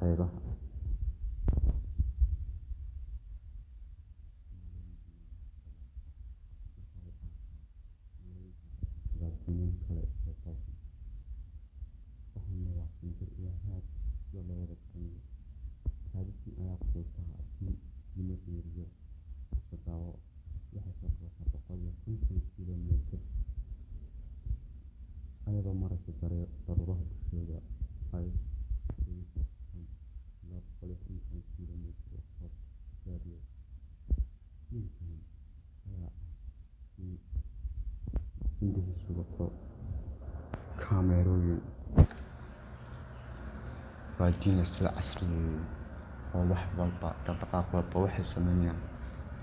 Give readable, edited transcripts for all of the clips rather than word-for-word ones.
Xeebaha. Kale oo badan. Waxana waa shimbir, waa haad sida loo wada garanayo. Haadadkan ayaa quutaa diimanka yaryar. Daawo, waxay soo qabataa 150 kilometer ayadoo maraysa daruuraha dushooda ay soo qabtaan ilaa 150 kilometer oo gaadhiyo. Diinkan ayaa ah diin indhihiisu wato kaamerooyin. Waa diin la soo casriyeeyey oo wax walba, dhaqdhaqaaq walba waxay sameynayaan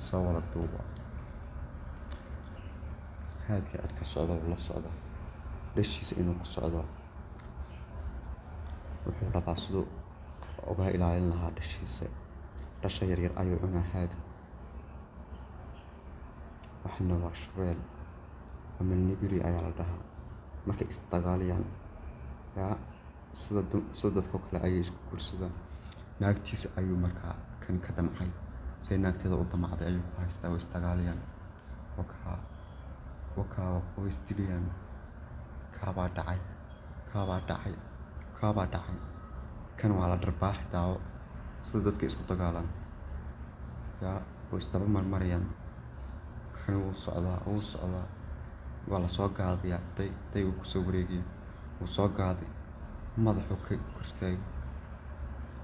soo wada duuba. Haadka cirka socda wuu la socda, dhashiisa inuu ku socdo wuxuu rabaa siduu uga ilaalin lahaa dhashiisa. Dhasha yaryar ayuu cunaa haadku. Waxna waa shabeel ama nibiri ayaa la dhahaa. Markay isdagaalayaan yaa sida dadka kale ayay isku guursadaan. Naagtiisa ayuu markaa kan ka damcay, say naagteeda u damacday ayuu ku haystaa. Way isdagaalayaan, wakaa wakaa, way isdilayaan. Kaabaa dhacay, kaabaa dhacay, kaabaa dhacay. Kan waa la dharbaaxi. Daawo sida dadka isku dagaalaan. Yaa way isdaba marmarayaan. Kani wuu socdaa, wuu socdaa, waa lasoo gaadiyaa. Day day, wuu kusoo wareegaya, wuu soo gaaday, madaxuu ka kor istaagay.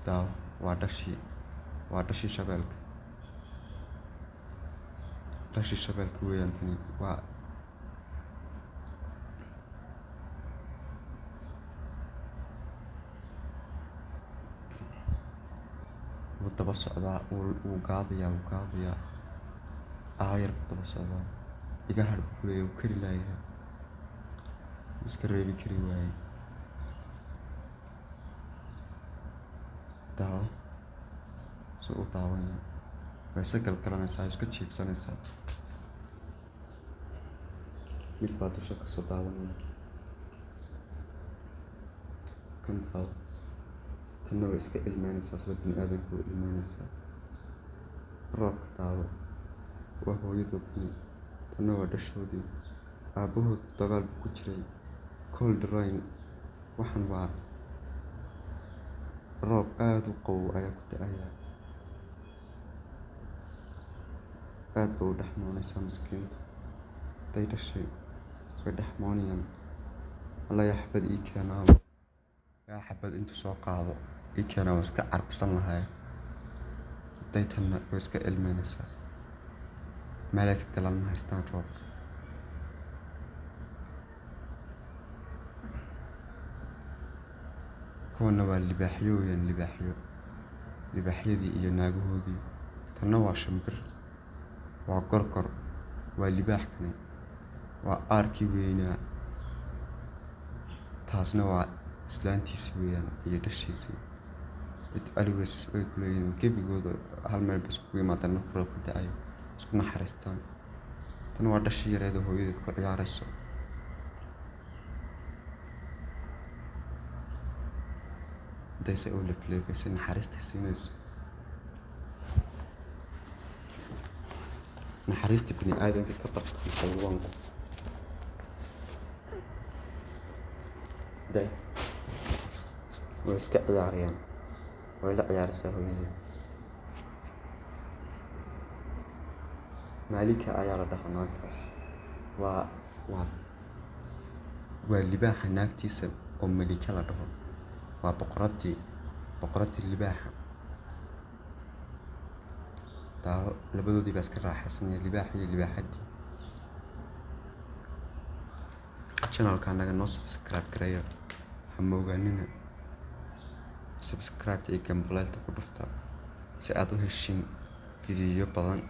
Daawo, waa dhashii, waa dhashii shabeelka, dhashii shabeelka weeyaan tani. Waa wuu daba socdaa, wuu gaadayaa, wuu gaadayaa, aayar buu daba socdaa. Iga har buu kuleeyahay, wuu kari laayahay, wuu iska reebi kari waayey. Daawo suu u daawanaya. Way iska galgalanaysaa, iska jiifsanaysaa. Mid baa dusha kasoo daawanaya kan. Daawo, tanna way iska ilmeynaysaa sida bini aadamka u ilmeynaysaa roobka. Daawo, waa hooyadood tani, tanna waa dhashoodii. Aabahood dagaal buu ku jiray. Cold rain, waxan waa roob aada u qabow ayaa ku da'aya. Aad bay u dhexmoonaysaa miskiintu. Day, dhashay way dhexmoonayaan. Alla, yaa xabad ii keenaa, yaa xabad intuu soo qaado ii keenaa, waa iska carbisan lahay. Day, tanna way iska ilmeynaysaa. Meelay ka galaan ma haystaan roobka. Kuwana waa libaaxyo weeyaan, libaaxyo, libaaxyadii iyo naagahoodii. Tanna waa shimbir, waa gorgor, waa libaax. Kani waa aarkii weynaa. Taasna waa islaantiisi weeyaan iyo dhashiisii. It always way kuleeyihiin gebigooda hal meel bay iskugu yimaadaan markuu roobka da'ayo, isku naxariistaan. Tan waa dhashii yareed oo hooyadeed ku ciyaarayso. Dayse oo leefleefaysa, naxariista siinayso, naxariista bini aadanka ka bartaan xayawaanku. Day, way iska ciyaarayaan, way la ciyaaraysaa hooyadeed. Maalika ayaa la dhahaa naagtaas. Waa libaaxa naagtiisa oo Malika la dhaho. Waa boqoradii, boqoradii libaaxa. Daawo, labadoodii baa iska raaxaysanaya, libaaxa iyo libaaxadii. Channelka anaga noo subscribe gareeya, ha moogaanina. Subscribe iyo gambaleelta ku dhufta si aad u heshiin fiidiyow badan.